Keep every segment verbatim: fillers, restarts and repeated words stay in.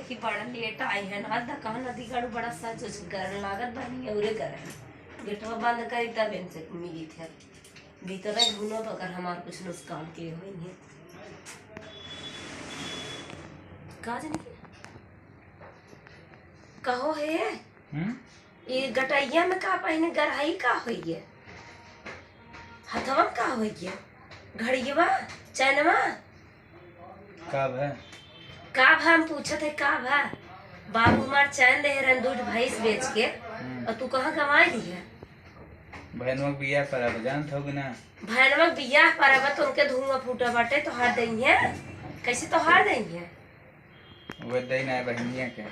कि बड़ा लेट आई है ना, दका नदी गढ़ बड़ा सच उच गरम लागत बा, नहीं औरे गरम। गेटवा बंद करी तब इनसे मिली थे। भीतर रह घूमब अगर हमार कुछ नुकसान के होई नहीं। का जाने के? कहो हे, हम्म? ये गटैया में का पहिने गरहई का होइए? हथवा में का होइए? घड़ियवा, चैनवा? का भा? का भा हम पूछत है, का भा? बाबू हमार चैन दे रहन दूध भैंस बेच के, हम्म। और तू कहाँ गंवाई दिहे? भैनवा के बियाह परब, जानत हो कि ना? भैनवा के बियाह परब, तो उनके धुआं फूटा बाटे, तोहार दइहे? कैसे तोहार दइहे? वो दे ना बहनिया के।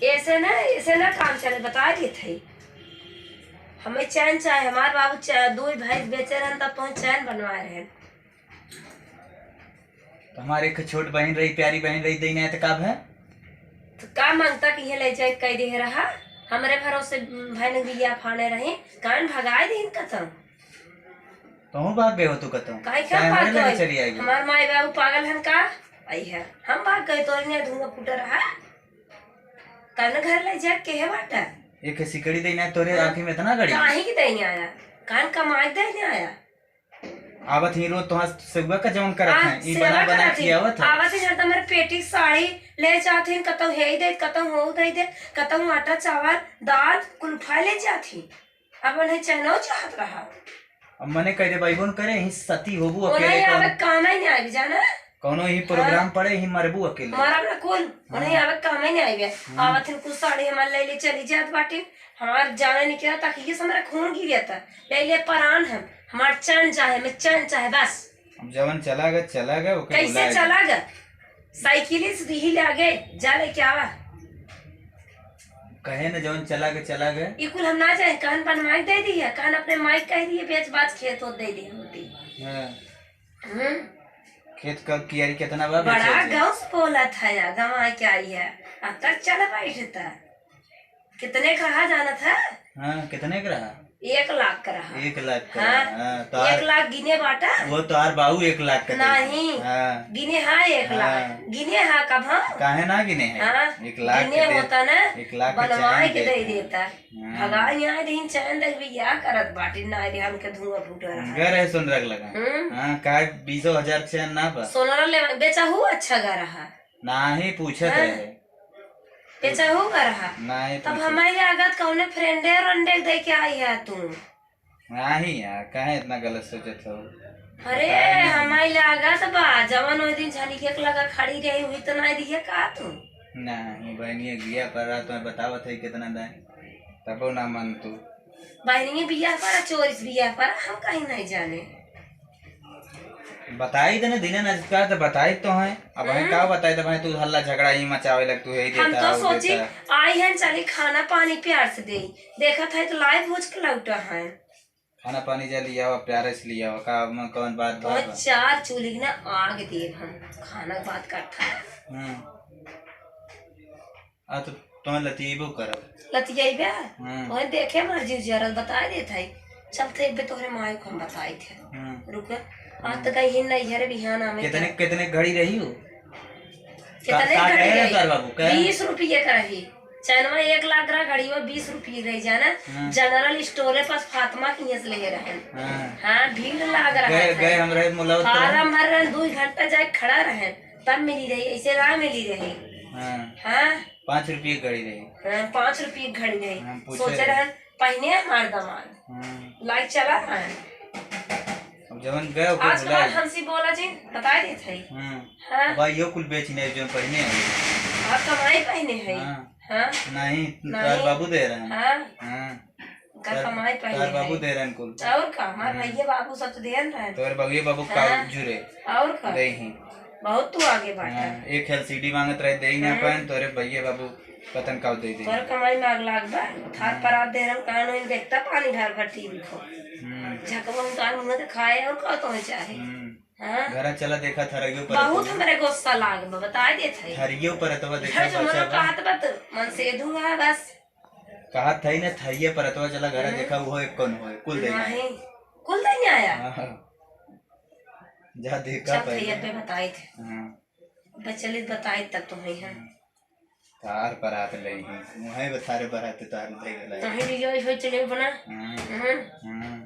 ऐसे ना, ऐसे ना काम चले, बता देत है। हमें चैन चाहे, हमार बाबू चा-, दो भैंस बेचे रहन, तब तो हम चैन बनवाए रहन। तो हमारे एक छोट बहन रही, प्यारी बहन रही, दे ना तो का भा? तो का मांगता कि ये ले जाए, कह दे रहा, हमरे भरोसे बहन बिया फाने रही, कान भगाए दे इनका तो। तोहू भाग गए हो तू कतहूँ? काहे क्या चाहे भाग हमारे लगे गए? चली आई। हमार माई बाबू पागल हन का? आई है। हम भाग गए, तोरे ने धुआं फूट रहा। कन घर ले जा के है बाटा? एक सिकड़ी देना तोरे हाँ। आँखी में इतना गड़ी? काहे की देने आया? कान कमाई देने आया? आवत ही रोज तोहार सेवा का जवन करत आ, हैं, ई सेवा बना बना करत ही। खियावत है। आवत ही जब मेरे पेटी साड़ी ले जात ही, कतौ हे दे, कतौ हो दे दे, कतौ आटा चावल, दाल, कुल उठा ले जात ही। अब उन्हें चहनो चाहत रहा। अब मने कह दे भाई बोन करे, ही सती होबू उन्हें अकेले आवे कौन? काम ही नहीं आवे जाना। कौनो ही प्रोग्राम हाँ। पड़े, ही मरबू अकेले। मरब ना कुल, हाँ। उन्हें आवे काम ही नहीं आवे। हम्म। आवत ही कुछ साड़ी हमार ले ले चली जात बाटी। हमार जाने नहीं किया ताकि ये से हमारा खून गिर जाता। ले ले परान हम, हमार चैन चाहे, मैं चैन चाहे बस। अब जवन चला गए, चला गए, ओके कैसे बुलाए चला गए? गए? साइकिल से दिही ले आगे, जा लेके आवा। कहे न जवन चला गए, चला गए। ई कुल हम ना जाए, कहन अपन माइक दे दी है, कहन अपने माइक कह दिए, बेच बाच खेत होत दे दी होती। हाँ। हम्म। खेत का कियारी कितना बा, बड़ा बेचे के? गौस बोलत है, या गंवा के आई है, अब तक चल बैठता। कितने का रहा जानत है? हाँ, कितने का रहा? एक लाख का रहा। एक लाख का हाँ, रहा, हाँ, तो एक आर-, लाख गिने बाटा? वो तो आर बाऊ एक लाख का देते। नहीं, हाँ। गिने हाँ एक लाख। हाँ। गिने हाँ कब हम? काहे ना गिने हैं? हाँ, एक लाख गिने के दे-, होता ना, एक लाख के बनवाए चैन के दे देते। देता। हाँ। भगाई यहाँ दिन चैन देख भी या करत बाटी, ना रे हमके धुआं फूट रहा है। गए रहे सुन रख लगा। हम्म। हाँ, काहे बीसो हजार चैन ना बा? सोनरा ले बेचा हूँ अच्छा गा रहा। नाही पूछत हाँ। रहे। बेचहू का रहा। नाही तब पूछे। हमारे लागत कौने फ्रेंडे रंडे दे के आई है तू। नाही यार, काहे इतना गलत सोचत हो? अरे, बताए नहीं। हमारे लागत बा, जवन ओइ दिन झनिके के लगा खड़ी रही, हुई तो नाही दिहे का तू? नाही, बहनिया गिया पर रात में बतावत है कितना दाए, तबो ना मन तू। बहनिया बियाह पर, चोरिस बियाह पर, हम कहीं नहीं जाने। बताई देने दिने नजका तो बताई तो है। अब है हम्म। का बताई तो भाई तू हल्ला झगड़ा ही मचावे लग तू है ही हम देता, तो वो सोची देता। आई है चली खाना पानी प्यार से दे। देखत है तो लाए भूज के लौटा है। खाना पानी जा लिया हुआ प्यारे से लिया हुआ का मन कौन बात तो बात बा? चार चूल्ही ना आग देब हम खाना के बात करता है। हम्म। आ तो तोहन लतियेबो करब। लतियेबे? हम्म। तोहन देखे मर्जी उजियारल बताए देत है। चल थे बे तोहरे माई को हम बताई थे। हम्म। रुक। आज तक आई ही नहीं है रे बिहान आवे कितने, के। कितने घड़ी रही हो? कितने का, का घड़ी कहे रही? कर बाबू, कहे? बीस रुपये का रही। चैनवा एक लाख रहा, घड़ीवा बीस रुपये रही जाना। हम्म। जनरल स्टोरे पास फातिमा की यहाँ से ले रहे। हाँ। हाँ, भीड़ लाग रहा गए, है। गए हम रहे मुलावत फार्म भर रहे, दो घंटा जाए खड़ा रहे। तब मिली रही, ऐसे ना मिली रही। हाँ। हाँ। पाँच रुपये की घड़ी रही। हाँ, पाँच रुपये की घड़ी रही। हम पूछे सोचे रहे। रहन, पहिने हमार दामाद। हाँ। लाइट चला है। अब जवन गए, ओके आज तो बुलाए। हमसे बोला जी, बताए देत है। हाँ। हाँ। अब यो कुल बेच नहीं, जो पहिने है। आप कमाई पहिने है। हाँ। हाँ। नहीं, नहीं। तार बाबू दे रहे हैं। हाँ। हाँ। उनका तार, कमाई पहिने तार बाबू है। दे रहे हैं कुल। और का, हमार हाँ। भैया बाबू सब तो देन रहे। तोरे भैया बाबू हाँ। का जुरे। और का। दे ही। बहुत तू आगे बाटा। हाँ, एक एलसीडी मांगत रहे, दे ही ना हम्म। पाएन, तोरे भैया बाबू पतन का दे दे। तोरे कमाई में आग लाग बा। थार हाँ। परात दे रहे, कान होई देखता पानी ढार भर टीवी को। हम्म। झकवा उतार मुंह तो खाए और का तो चाहे। हम्म। हाँ। घर चला देखा थरियो पर बहुत तो। हमरे गुस्सा लाग बा, बताए देत है। थरियो पर तो देखा घर जो बच्चा मनो बा। कहत बा तो मन से दूंगा बस। कहत है ना, थरिये पर अतवा चला घरा हम्म। देखा, उहो एक कौन होए, कुल दे नहीं, आया। कुल दे नहीं आया। हाँ। जा देखा चल पहले। थैया पे बताई थे। हाँ। बचलित बताई तब तो है, हाँ। हम्म। तार परात ले ही, मुहे बतारे परात तार ले गला। कहीं भी गई हो चले बना। हम्म। हम्म। हम्म।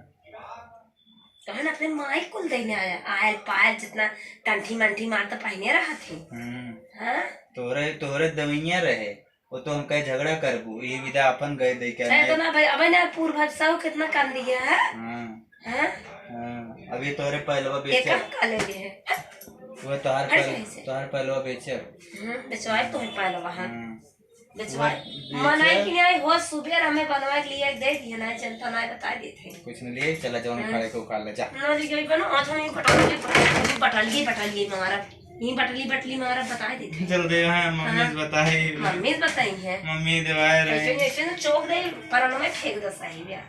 कहन अपने माई कुल देने आया, आयल पायल जितना कंठी मंठी मार त पहिने रहत ही। हम्म। हाँ? तोहरे, तोहरे दवैया रहे, वो तो हम कहे झगड़ा करबू, ये विदा अपन गए दे के अरे तो ना भाई, अबे ना पूर्व भविष्य कितना कान दिया है। हाँ। हाँ? हाँ, अभी तोहरे पहलवा बेचे। एक का ले लिए है? वो तोहार हट पहल-, यहीं से। तोहार पहलवा बेचे। हम्म, बेचवाए तोहर पहलवा, हाँ। हम्म। बेचवाए। वो बेचे। मनाई कि नहीं, हो सुबेर हमें बनवा के लिए दे दिए ना, जनता ना बता देते हैं। कुछ नहीं लिए, चला जौन हम्म। खाए को खा ले, जा। ना ले गई बनो, आज हम ये बटल, ये बटल, ये बटल, ये बटल, ये मारा, ये बटली, बटली मारा बता देते हैं। चल दे, हाँ, मम्मी हाँ। से बताई। मम्मी से बताई है। मम्मी देवाए रहे। ऐसे, ऐसे ना चौक दे, परन में फेंक दो सही बया।